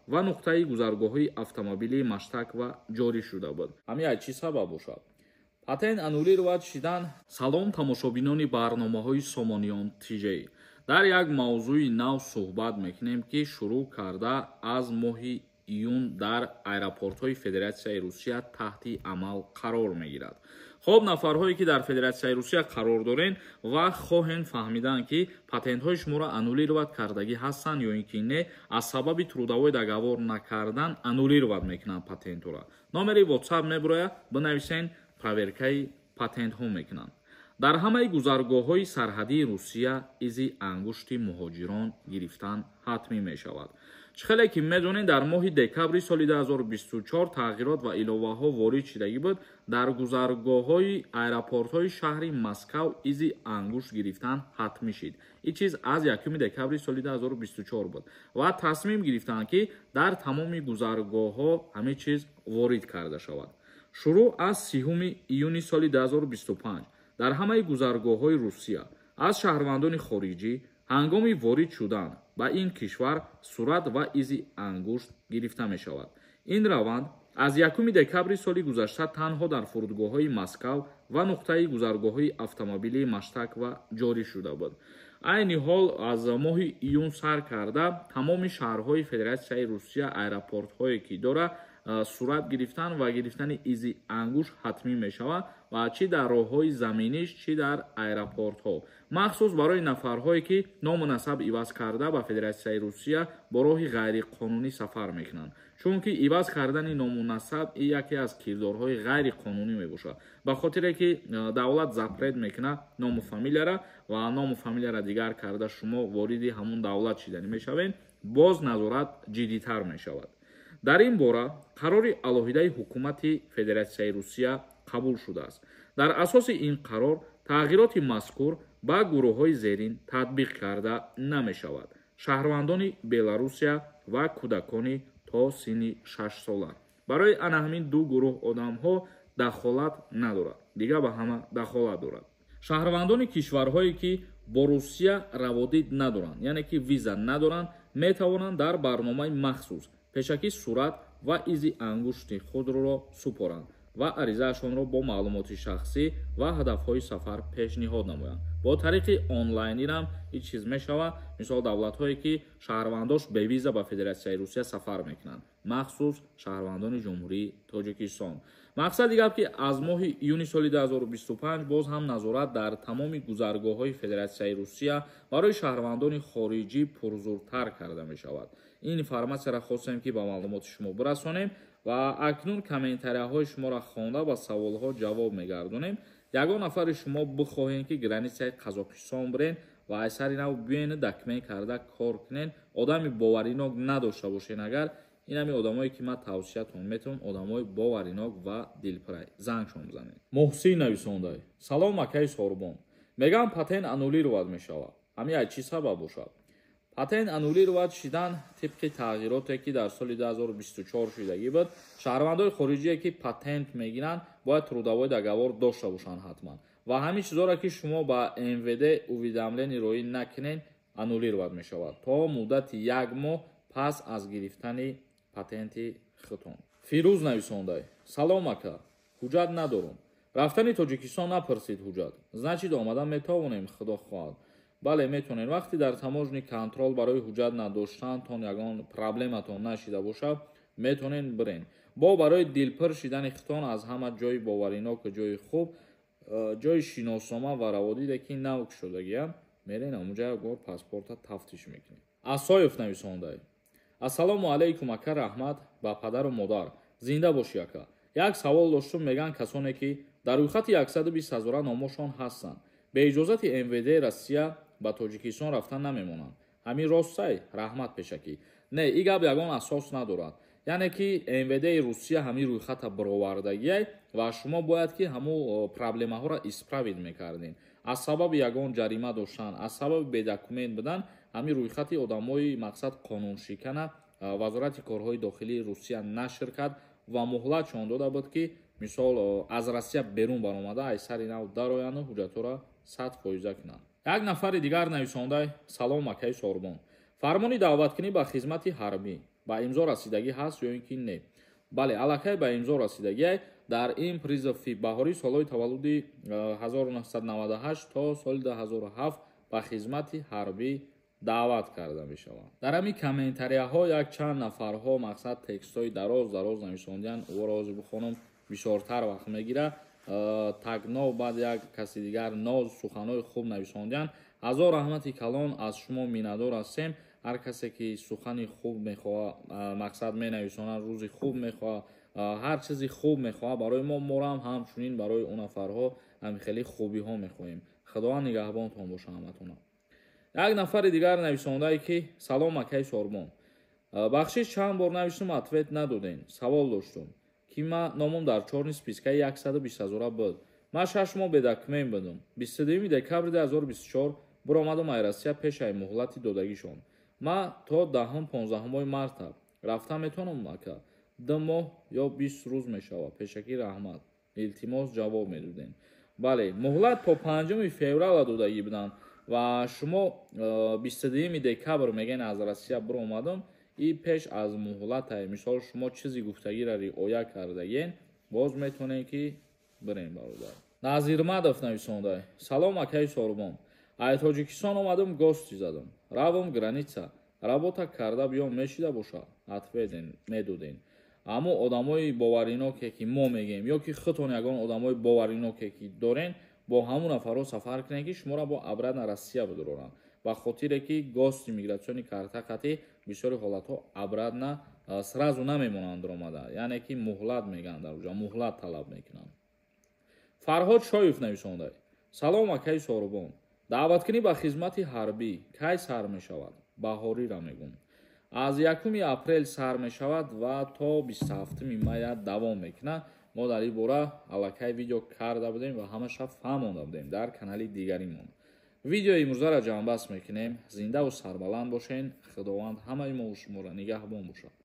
ва нуқтаи гузаргоҳҳои автомобилии Маштакова ҷорӣ шуда буд. Ҳамин аз чӣ сабаб бошад? Патент аннулировать шидан. Салом, тамошобинони барномаҳои Сомониён ТЖ. Дар як мавзӯи нав суҳбат мекунем, ки шурӯъ карда аз моҳи июн дар аэропортҳои Федератсияи Русия таҳти амал қарор мегирад. Хоб, нафарҳое ки дар Федератсияи Русия қарор дорен ва хоҳен фаҳмидан, ки патентҳои шуморо аннулировать кардагӣ ҳастанд ё ин ки не, аз сабаби трудовой договор накардан аннулировать мекунанд патентҳоро. Номери WhatsApp мебурояд, бинависен, проверкаи патентҳо мекунанд. Дар ҳамаи гузаргоҳҳои сарҳадии Русия изи ангушти муҳоҷирон гирифтан ҳатмӣ мешавад. Чӣ хеле ки медонед, дар моҳи декабри соли 2024 тағйирот ва иловаҳо ворид шидагӣ буд. Дар гузаргоҳҳои аэропортҳои шаҳри Москав изи ангушт гирифтан ҳатмӣ шид. Ин чиз аз 1 декабри соли 2024 буд ва тасмим гирифтанд, ки дар тамоми гузаргоҳҳо ҳамин чиз ворид карда шавад. Шурӯъ аз 30 июни соли 2025 дар ҳамаи гузаргоҳҳои Русия аз шаҳрвандони хориҷӣ ҳангоми ворид шудан ба ин кишвар сурат ва изи ангушт гирифта мешавад. Ин раванд аз 1 декабри соли гузашта танҳо дар фурудгоҳҳои Москав ва нуқтаи гузаргоҳҳои автомобилии Маштакова ҷорӣ шуда буд. Айни ҳол аз моҳи июн сар карда тамоми шаҳрҳои Федератсияи Русия аэропортҳое ки дорад, сурат гирифтан ва гирифтани изи ангушт ҳатмӣ мешавад, ва чӣ дар роҳҳои заминиш, чӣ дар аэропортҳо, махсус барои нафарҳое ки ному насаб иваз карда ба Федератсияи Русия бо роҳи ғайриқонунӣ сафар мекунанд, чунки иваз кардани ному насаб яке аз кирдорҳои ғайриқонунӣ мебошад, ба хотире ки давлат запрет мекунад ному фамилияра ва ному фамилияра дигар карда шумо вориди ҳамун давлат шиданӣ мешавед, боз назорат ҷиддитар мешавад. Дар ин бора қарори алоҳидаи ҳукумати Федератсияи Русия қабул шудааст. Дар асоси ин қарор тағйироти мазкур ба гурӯҳҳои зерин татбиқ карда намешавад: шаҳрвандони Беларусия ва кӯдакони то синни 6 сола. Барои ана ҳамин ду гурӯҳ одамҳо дахолат надорад, дигар ба ҳама дахолат дорад. Шаҳрвандони кишварҳое ки бо Русия раводид надоранд, яъне ки виза надоранд, метавонанд дар барномаи махсус пешакӣ сурат ва изи ангушти худро супоранд ва аризаашонро бо маълумоти шахсӣ ва ҳадафҳои сафар пешниҳод намоянд. Бо тариқи онлайнирам ин чиз мешавад. Мисол, давлатҳое ки шаҳрвандош бевиза ба Федератсияи Русия сафар мекунанд, махсус шаҳрвандони Ҷумҳурии Тоҷикистон. Мақсади гап, ки аз моҳи июни соли 2025 боз ҳам назорат дар тамоми гузаргоҳҳои Федератсияи Русия барои шаҳрвандони хориҷӣ пурзуртар карда мешавад. Ин информатсияро хостем, ки ба маълумоти шумо бирасонем, ва акнун комментарияҳои шуморо хонда, ба саволҳо ҷавоб мегардонем. Ягон нафари шумо бихоҳем, ки границаи Қазоқистон бирен ва аз сари нав биёен, документ карда кор кунен, одами боваринок надошта бошен, агар ин ҳами одамое ки ман тавсиятон метавон, одамои боваринок ва дилпурай, зангшон бизанед. Муҳсин нависондай: «Салом, акаи Сорбон, мегӯям, патент аннулировать мешавад, ҳамин аз чӣ сабаб бошад?» Патент аннулировать шидан тибқи тағйироте ки дар соли 2024 шудагӣ буд, шаҳрвандои хориҷие ки патент мегиранд, бояд трудовой договор дошта бошанд ҳатман, ва ҳамин чизоро ки шумо ба МВД уведомление роӣ накунед, аннулировать мешавад то муддати як моҳ пас аз гирифтани патенти худтон. Фирӯз нависондай: «Салом, ака, ҳуҷҷат надорум, рафтани Тоҷикистон напурсид ҳуҷҷат, значит, омада метавонем, худо хоҳад?» Бале, метавонед. Вақте дар таможенный контроль барои ҳуҷҷат надоштаантон ягон проблематон нашида бошад, метавонед бирен. Бо барои дилпур шидани худтон аз ҳама ҷои бовариноку ҷои хуб, ҷои шиноснома ва раводиде ки нав кушодагиам, мерен ҳамунҷа, як бор паспорта тафтиш мекунед. Асоев нависондай: «Ассалому алайкум, ака, раҳмат ба падару модар, зинда бошӣ, ака. Як савол доштум. Мегӯянд, касоне ки дар рӯйхати 120 ҳазора номошон ҳастанд, бе иҷозати МВД Россия ба Тоҷикистон рафтан намемонанд. Ҳамин ростай? Раҳмат пешакӣ». Не, ин гап ягон асос надорад. Яъне ки МВДи Русия ҳамин рӯйхата баровардагиай ва шумо бояд ки ҳамун проблемаҳоро исправить мекардем. Аз сабаби ягон ҷарима доштан, аз сабаби бедокумент будан, ҳамин рӯйхати одамои, мақсад, қонуншикана Вазорати корҳои дохилии Русия нашр кард ва муҳлатшон дода буд, ки мисол аз Россия берун баромада, аз сари нав дарояну ҳуҷҷатҳоро 100%-а кунанд. Як нафари дигар нависондай: «Салом, акаи Сорбон, фармони даъваткунӣ ба хизмати ҳарбӣ Ба имзо расидагӣ ҳаст ё ин ки не? Бале, аллакай ба имзо расидагиай. Дар ин призыв и баҳорӣ солҳои таваллуди 1998 то соли 2007 ба хизмати ҳарбӣ даъват карда мешаванд. Дар ҳамин комментарияҳо якчанд нафарҳо, мақсад, текстҳои дароз дароз нависондиянд. Ӯро ҳозир бихонам, бисёртар вақт мегирад. Тагнов, баъд як каси дигар ноз суханҳои хуб нависондиянд. Ҳазор раҳмати калон, аз шумо миннатдор ҳастем. Ҳар касе ки сухани хуб мехоҳад, мақсад, менависонад, рӯзи хуб мехоҳад, ҳар чизи хуб мехоҳад барои мо, морам ҳамчунин барои он нафарҳо ҳамин хеле хубиҳо мехоҳем. Худованд нигаҳбонтон боша ҳаматона. Як нафари дигар нависондае, ки: «Салом, акаи Сорбон, бахшиш, чанд бор навиштум, ответ надодем. Савол доштум, ки ман номам дар чёрный списка и 120 ҳазора буд. Ман 6 моҳ бе документ будум. 22 декабри 2024 биромадум ай Россия, пешаи муҳлати додагишон. Ман то даҳум, 15-ҳумои марта рафта метавонам, ака? 2 моҳ ё 20 рӯз мешавад? Пешакӣ раҳмат, илтимос, ҷавоб медодем». Бале, муҳлат то 5 феврала додагӣ буданд ва шумо 22 декабр мегӯен аз Россия биромадам, и пеш аз муҳлата. Мисол, шумо чизи гуфтагиро риоя кардагиен, боз метавонем, ки бирем, бародар. Назирмадов нависонда: «Салом, акаи Сорбон, ай Тоҷикистон омадам, гости задам, равам граница, работа карда биём, мешида бошад? Ответ медодем». Аммо одамои бовариноке, ки мо мегӯем, ё ки худтон ягон одамои бовариноке, ки дорен, бо ҳамун нафарҳо сафар кунед, ки шуморо бо обратно Россия бидоранд, ба хотире ки гости миграционный карта қатӣ бисёри ҳолатҳо обратно сразу намемонанд омада, яъне ки муҳлат мегӯянд, дар уҷа муҳлат талаб мекунанд. Фарҳод Шоев нависонда: «Салом, акаи Сорубон, даъваткунӣ ба хизмати ҳарбӣ кай сар мешавад? Баҳориро мегӯм». Аз 1 апрел сар мешавад ва то 27 мая давом мекунад. Мо дар ин бора аллакай видео карда будем ва ҳамаша фаҳмонда будем дар канали дигаримон. Видеои имрӯзаро ҷамъбаст мекунем. Зиндаву сарбаланд бошен. Худованд ҳамаи мову шуморо нигаҳбон бошад.